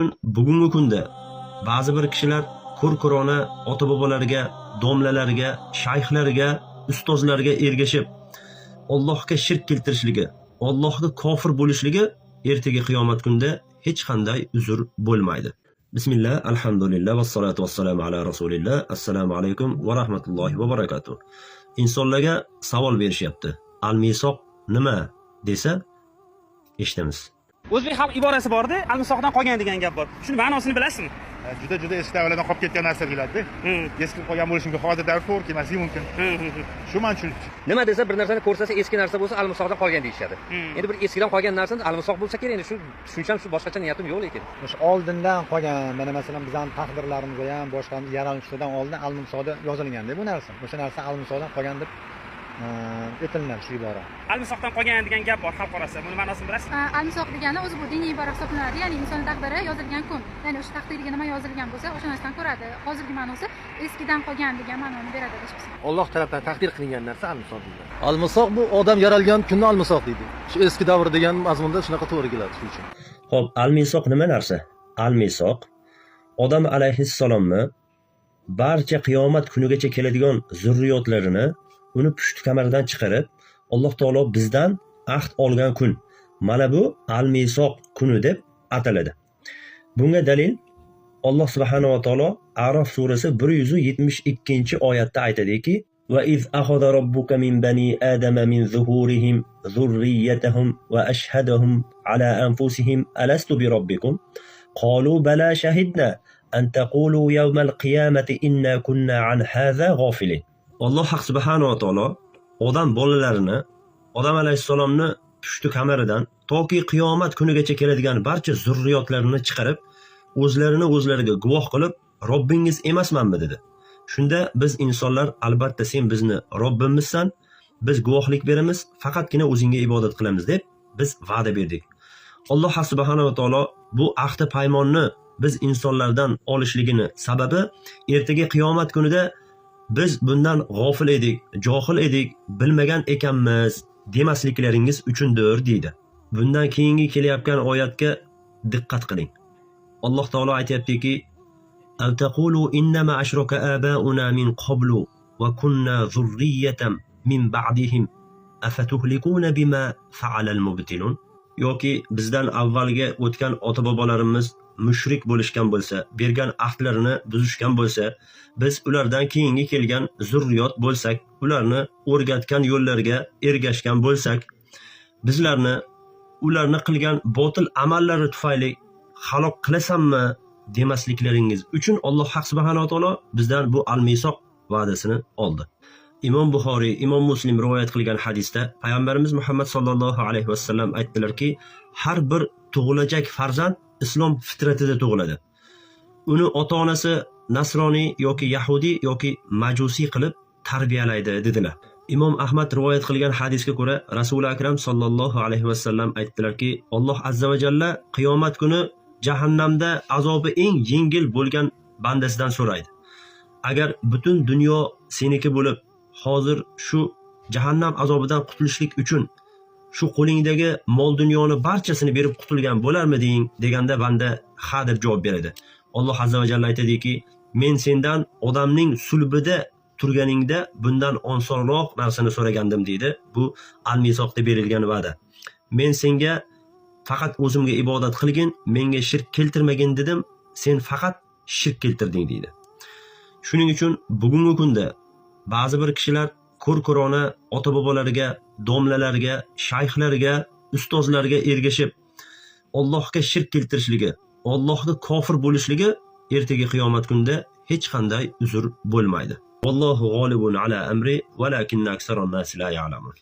Bugungi kunda ba'zi bir kishilar ko'r-ko'rona ota-bobolariga, domlalariga, shayxlariga, ustozlariga ergashib, Allohga shirk keltirishligi, Allohga kofir bo'lishligi ertaga qiyomat kunida hech qanday uzr bo'lmaydi. Bismillah, alhamdulillah, vassalotu vassalamu ala rasulillah. Assalomu alaykum va rahmatullohi va barakatuh. Insonlarga savol berishyapti. Al-misoq nima desa, eshitamiz. O'zbek xalq iborasi borda, almisoqdan qolgan degan gap bor. Shuni ma'nosini bilasizmi? Juda juda eski davrlardan qolib ketgan narsa deyiladi. Eski qolgan bo'lishi mumkin, hozir davr to'g'ri kelmasligi mumkin. Shu man tushunch. Nima desa, bir narsani ko'rsatsa, eski narsa bo'lsa, almisoqdan qolgan deyishadi. Endi bir eskidan qolgan narsani almisoq bo'lsa kerak endi, shu tushuncham shu, boshqacha niyatim yo'q lekin. O'sha oldindan qolgan, mana masalan, bizani taqdirlarimizda ham, boshqa yaralishlardan oldin almisoqda yozilganda bu narsa, o'sha narsa almisoqdan qolgan deb aytilinadi shu ibora. Almisoqdan qolgan degan gap bor xalq orasida. Buni ma'nosini bilasizmi? Almisoq degani o'zi bu diniy ibora hisoblanadi, ya'ni inson taqdiri yozilgan kun, ya'ni o'sha taqdiriga nima yozilgan bo'lsa, o'sha narsani ko'radi. Hozirgi ma'nosi eskidan qolgan degan ma'noni beradi adashmasam. Olloh tarafdan taqdir qilingan narsa almisoq deyiladi. Almisoq bu odam yaralgan kunni almisoq deydi. Shu eski davr degan mazmunda shunaqa to'g'ri keladi shu uchun. Xo'p, al-misoq nima narsa? Al-misoq Odam alayhissalomni barcha qiyomat kunigacha keladigan zurriyotlarini uni pushti kamaridan chiqarib, Alloh taolo bizdan ahd olgan kun. Mana bu al-misoq kuni deb ataladi. Bunga dalil Alloh subhanahu va taolo A'rof surasi 172-oyatda aytadiki: "Va iz akhadha robbuka min bani adama min zuhurihim zurriyatahum va ashhadahum ala anfusihim alastu bi robbikum qalu bala shahidna an taqulu yawmal qiyamati inna kunna an hadha ghafilin." Alloh subhanahu va taolo odam bolalarini, Odam alayhissalomni pushti kamaridan toki qiyomat kunigacha keladigan barcha zurriyotlarini chiqarib, o'zlarini o'zlariga guvoh qilib, "Robbingiz emasmanmi?" dedi. Shunda biz insonlar: "Albatta, sen bizni Robbimizsan, biz guvohlik beramiz, faqatgina o'zingga ibodat qilamiz", deb biz va'da berdik. Alloh subhanahu va taolo bu ahdi paymonni biz insonlardan olishligini sababi ertaga qiyomat kunida "Biz bundan g'ofil edik, johil edik, bilmagan ekanmiz" demasliklaringiz uchundir deydi. Bundan keyingi kelayotgan oyatga diqqat qiling. Alloh taolo aytyaptiki: "Aw taqulu innama ashraka abauna min qablu va kunna zurriyatan min ba'dihim afatuhlikuna bima fa'ala al-mubtilun?" Yoki bizdan avvalgi o'tgan ota bobolarimiz mushrik bo'lishgan bo'lsa, bergan ahdlarini buzishgan bo'lsa, biz ulardan keyingi kelgan zurriyot bo'lsak, ularni o'rgatgan yo'llarga ergashgan bo'lsak, bizlarni ularni qilgan botil amallari tufayli halok qilasanmi demasliklaringiz uchun Alloh subhanahu va taolo bizdan bu al-misoq va'dasini oldi. Imom Buxoriy, Imom Muslim rivoyat qilgan hadisda payg'ambarimiz Muhammad sollallohu alayhi vasallam aytdilarki, har bir tug'ilajak farzand islom fitratida tug'iladi. Uni ota-onasi nasroniy yoki yahudiy yoki majusiy qilib tarbiyalaydi dedilar. Imom Ahmad rivoyat qilgan hadisga ko'ra, Rasuli Akram sollallohu alayhi vasallam aytdilarki, Alloh azza va jalla qiyomat kuni jahannamda azobi eng yengil bo'lgan bandasidan so'raydi. Agar butun dunyo seniki bo'lib, hozir shu jahannam azobidan qutulishlik uchun shu qo'lingdagi mol dunyoni barchasini berib qutulgan bo'larmiding deganda, banda "Ha" deb javob beradi. Alloh azza va jalla aytadiki, men sendan odamning sulbida turganingda bundan osonroq narsani so'ragandim deydi. Bu al-misoqda berilgan va'da. Men senga faqat o'zimga ibodat qilgin, menga shirk keltirmagin dedim, sen faqat shirk keltirding deydi. Shuning uchun bugungi kunda ba'zi bir kishilar ko'r-ko'rona ota bobolariga, domlalarga, shayxlarga, ustozlarga ergashib, Allohga shirk keltirishligi, Allohga kofir bo'lishligi ertaga qiyomat kunida hech qanday uzr bo'lmaydi. Vallohu g'olibun ala amri valakinna aksaron nasi la ya'lamun.